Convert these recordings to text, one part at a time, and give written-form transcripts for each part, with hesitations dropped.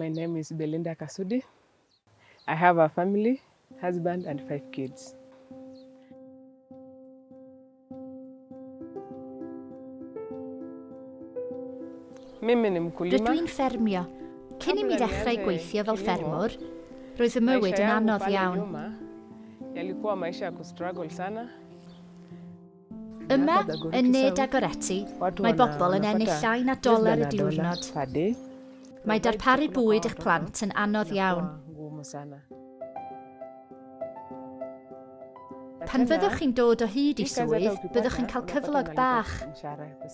My name is Belinda Kasudi. I have a family, husband and five kids. Mimi ni mkulima. Rydw i'n ffermio. Cyn i mi ddechrau gweithio fel ffermwr, roedd fy mywyd yn anodd iawn. Yalikuwa maisha ya kustruggle sana. Yma, yn Ne Dagoretti, mae bobl yn ennill llai na doler y diwrnod. Mae darparu bwyd i'ch plant yn anodd iawn. Pan fyddwch chi'n dod o hyd i swydd, byddwch yn cael cyflog bach,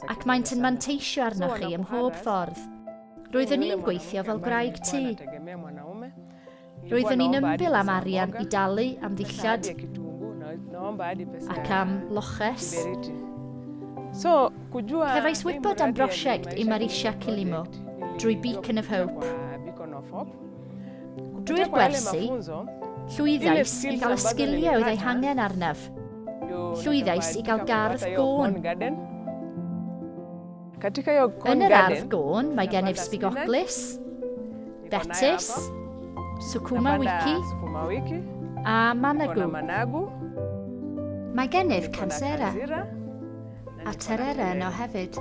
ac maent yn manteisio arnoch chi ym mhob ffordd. Roeddwn i'n gweithio fel gwraig tŷ. Roeddwn i'n ymbil am arian i dalu am ddillad ac am loches. Cefais wybod am brosiect Imarisha Kilimo drwy Beacon of Hope. Drwy'r gwersi, llwyddais i gael y sgiliau oedd eu hangen arnaf. Llwyddais i gael gardd gôn. Yn yr ardd gôn mae gennyf sbigoglys, betys, sukuma wiki a managu. Mae gennyf cansera a terere yno hefyd.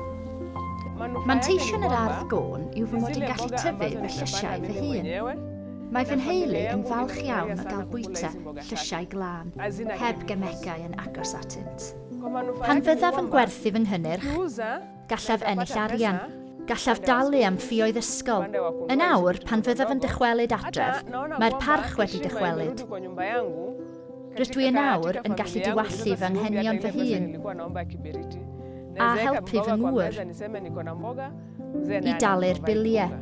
Manteision yr ardd gôn yw fy mod i'n gallu tyfu fy llysiau fy hun. Mae fy nheulu yn falch iawn o gael bwyta llysiau glân, heb gemegau yn agos atynt. Pan fyddaf yn gwerthu fy nghynnyrch, gallaf ennill arian. Gallaf dalu am ffioedd ysgol. Yn awr, pan fyddaf yn dychwelyd adref, mae'r parch wedi dychwelyd. Rydw i yn awr yn gallu diwallu fy anghenion fy hun a helpu fy ngŵr i dalu'r biliau.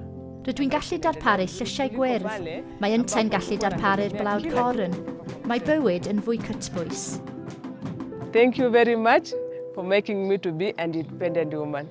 Rydw i'n gallu darparu llysiau gwyrdd, mae yntau'n gallu darparu'r blawd corn. Mae bywyd yn fwy cytbwys. Thank you very much for making me to be an independent woman.